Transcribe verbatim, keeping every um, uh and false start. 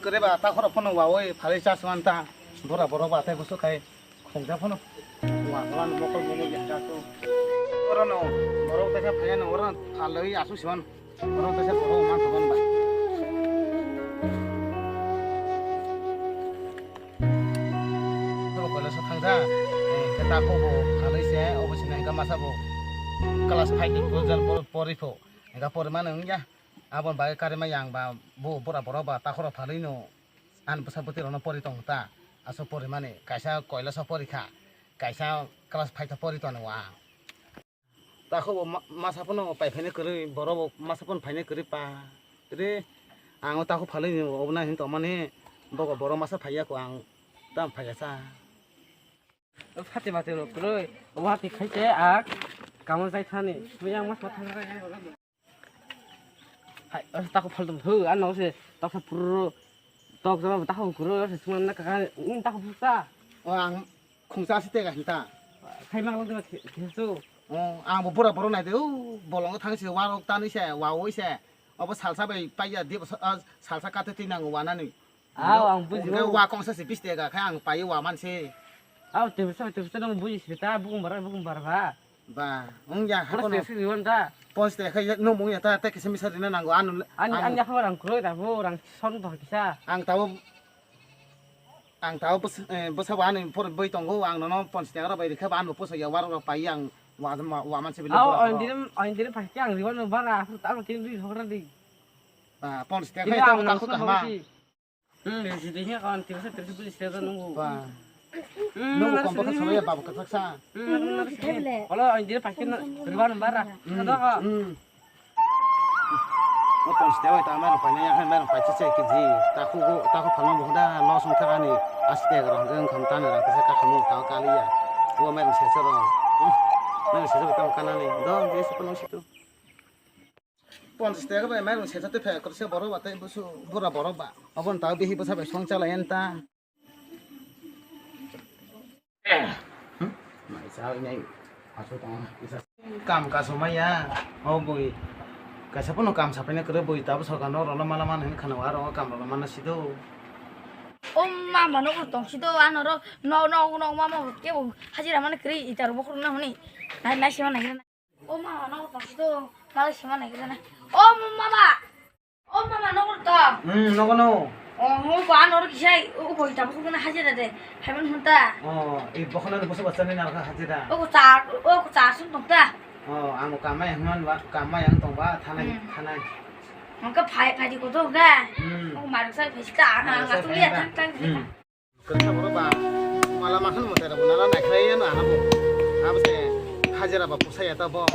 Kwrwi ba takhorok phano wawi phalwi chasman ta. Bura borok ba tei busu khai khungja phano. Wa, wa, mokol mokol ya ta to. Oro no, borok tesa phaya no, oro phalwi asu siman. Oro tesa borok man thokon ba. Borok koila sa thangja. Eh, khe takhok bo phalwi se, obo sini hingka masa bo class five ni result pori pho. Hingka pori mano wngya. Aboni bagwi karima yang ba bo bura borok ba takhorok phalwi no. Ani bwsa bwtwi rokno pori tong ta. Aswk pori mani kaisa koila sa pori kha. Kaisa class five ta pori toni wa. Takhok bo ma-, masa phano pai phainai kwrwi, borok bo masa phano phainai kwrwi pa. Re ang o takhok phalwi ni obo na hin tongmani bogo borok masa phaiya ko ang tam phaiya sa. Phati mati rok kwrwi, obo hati khaite ang kamo jai thani. Miyang mas ma thang. Hai, o takhok phal dum thu, ano se takhok purro tok jama takhok kwrwi, o se sumana kaka, ni takhok phuksa. O ang khungsa si tega hinta. Khai mang lo de khisu. O ang bo bura boro nai de, o bolong thang se warok tanwi se, wa oi se. Obo salsa bai paiya de, salsa kate twi nango wanani. Aw, ang buji o. Wa kongsa se bis tega khai ang pai wa man se. Aw, tebisa, tebisa nang buji se ta, bukung bara, bukung bara ba. Ba, wng ya, hakono. Plastic si riwon ta. Plastic khai nung mung ya ta, ta kisa misa rina nango, ano, Ani, ano. Ani habar ang kuroi da, bo rang son to kisa. Ang tabo, ang tabo bos-, eh, bosa wa ani por boi tongo, ang nono plastic aro bai rikha ba, ano poso ya waro pai ang wa, wa, wa man se bile. Aw, bora, oin bora. Dirim, oin dirim pakai ang riwon bara, aku tahu tin dui hokra di. Ba, plastic Ini khai ang tabo nang takut son kahma. Bausi. Hmm, sini kan tiga ratus, tiga ratus beli sekitar nunggu. Wah. Hmm, nunggu harus kompor ini. Sama ya, babu kesak sa. Hmm, harus, harus ini. Kalau yang dia pakai na, berubah nembara. Hmm. Ada kok. Hmm. Oh, pon setiap itu amar apa nih, yang amar apa sih, sih, kiji. Taku gua, taku pano muda, lo sung thakani. Asti ya, orang yang kamu tanah, orang kesak kamu tahu kali ya. Gua main sesor. Hmm. Main sesor kamu kanan nih. Dong, dia sepenuh situ. Ponchas taka bai mairung sesa twi phai kwrwisa borok ba tei busu bura borok ba. Obo ni ta bihi bwsa bai song chalai ani ta. Kam kaso maya. O bui. Kaisa pono kam sapai na kwrwi bui tabo sorkar no rwla mala mani hinwi khana aro kam rwla mana sido. O mama no tong sido ano ro no no no mama ke hajira mani kwrwi ita ro bokhorok na hwnwi. Nai nai sima nai. O mama, nogo tongsi do, malai sima nai gana. O mama, o mama, nogo to. Hmm, nogo no. O mo ko ano ro kisai, o ko ita ko na hajira de. Haiman hunta. Oh, i bokhorok ni bwsa bwsa ni narwkha hajira. O ko cha, o ko cha sum tong ta. Oh, ang kamai hwnman ba, kamai ang tong ba, thanai, hmm, thanai. Ang ka phai phai di ko to ga. Hmm. O maruk sai phai ka, ang, ang ka tu ya thang thang. Hmm. Kwrwngsa borok ba mala makhano mwtai rok bo nala naikhlai ya no ano bo. Abo se hajira ba pusa ya ta bo.